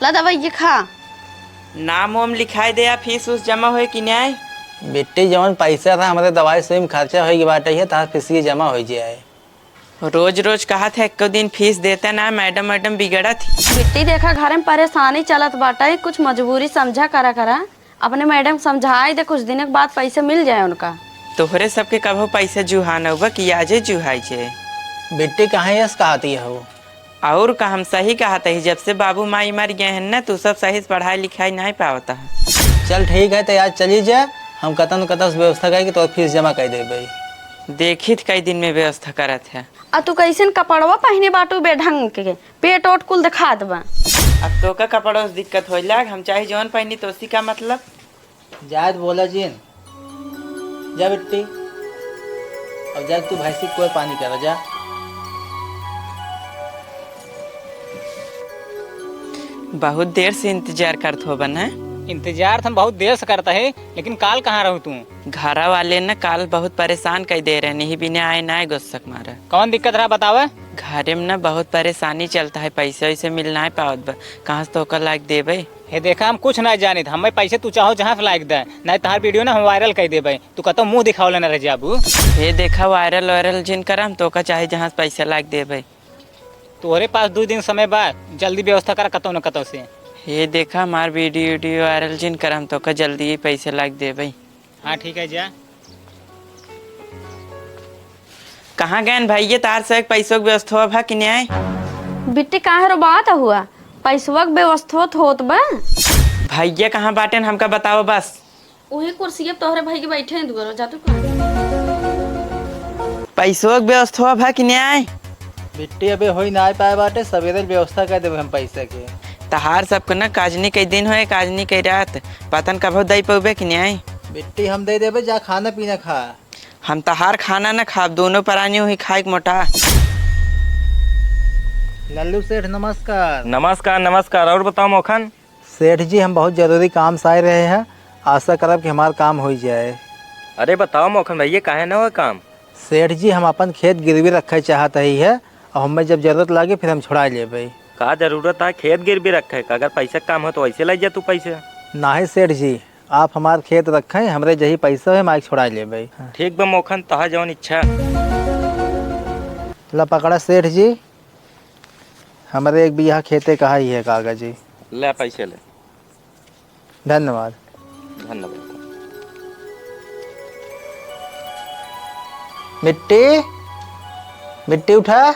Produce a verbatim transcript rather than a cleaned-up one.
ता दवाई ये खा। नाम वाम लिखाई दे या फीस उस जमा होए कि नाहीं? बिट्टी, जवन पैसा था हमरे दवाई सुई में खर्चा होई के बाटे है, तहार फीस ये जमा होई जाए। रोज रोज कहत है, एको दिन फीस देते ना, मैडम, मैडम बिगड़त ही। बिट्टी, देखा, घर में परेशानी चलत बाटे, कुछ मजबूरी समझा करा करा। अपने मैडम समझाई दे, कुछ दिन के बाद पैसे मिल जाए उनका। तोहरे सबके कभो पैसे जुहान होबा कि आजे जुहाई जे। बिट्टी, काहे यस कहती हो? और का, हम सही कहत ही, जब से बाबू माई मर गए हैं ना, तू सब सही से पढ़ाई लिखाई नहीं पावत है। चल ठीक है, तो आज चली जा, हम कतन कतन से व्यवस्था करके तोर फीस जमा कर देबे। देखी त कई दिन में व्यवस्था करत है। आ तू कैसन कपड़वा पहने बाटू बेढंग के, पेट ओट कुल दिखात बा। अब तोका कपड़ों से दिक्कत होई लाग, हम चाहे जौन पहनी तो उसी का मतलब। जायद बोला जिन, जा बिट्टी, अब जा तू भैंसी कोई पानी करा जा। बहुत देर से इंतजार करत होबन है। इंतजार त हम बहुत देर से करता है, लेकिन काल कहाँ रहू तू? घरा वाले न काल बहुत परेशान कर दे रहे, नहीं बिना आए ना आए गुस्सक मारा। कौन दिक्कत रहा बतावे? घरे में न बहुत परेशानी चलता है, पैसे वैसे मिल ना पावत बा, कहाँ से तोका लाग देबे? हे देखा, हम कुछ नहीं जानित, हमें पैसे तू चाहो जहाँ से लाग दे, नहीं तहार वीडियो ना हम वायरल कर देबे, तू कतो मुंह दिखावले न रह जाबू। हे देखा, वायरल वायरल जिन करा, हम तोका चाहे जहाँ से पैसे लाग देबे। तोहरे पास दो दिन समय बा, जल्दी व्यवस्था करा कतो न कतो से। हे देखा, हमार वीडियो वीडियो वायरल जिन करा, हम तोका जल्दी ही पैसे लाग देबे। हाँ ठीक है, जा। कहाँ गएन भैया, तार से एक पैसों के व्यवस्था भा कि न्याय? बिट्टी, काहे रो बात हुआ? पैसवा के व्यवस्था तो होत बा। भैया कहाँ बाटेन, हमका बताओ बस। उही कुर्सी अब तोहरे भाई के बैठे हैं दुआरो, जा तू कहाँ? पैसों के व्यवस्था भा कि न्याय? बिट्टी, अबे होई ना पाए बाटे, सवेरे व्यवस्था कर देबे हम पैसे के। तहार सबके ना काजनी के दिन होए, काजनी के रात, पतन कभो दई पउबे कि न्याय? बिट्टी, हम दे देबे, जा खाना पीना खा। हम तहार खाना न खाब, दोनों परानी हुई खाए के मोटा। लल्लू सेठ, नमस्कार। नमस्कार, नमस्कार। और बताओ मोखन? सेठ जी, हम बहुत जरूरी काम से आए रहे हैं, आशा करब कि हमार काम होई जाए। अरे बताओ मोखन भैया, काहे न होए काम? सेठ जी, हम अपन खेत गिरवी रखे चाहत ही है, और हमें जब जरूरत लागे फिर हम छुड़ा लेबे। का जरूरत है खेत गिरवी रखे का? अगर पैसे के काम हो तो वैसे ले जा तू पैसे। नाहीं सेठ जी, आप हमार खेत रखें, हमरे जही पैसा है, माइक छोड़ा लेबे। ठीक बा मोखन, तहा जौन इच्छा। ला पकड़ा सेठ जी, हमरे एक बीघा खेते कहा ही है कागज जी। ले पैसे ले। धन्यवाद। धन्यवाद। मिट्टी, मिट्टी उठा।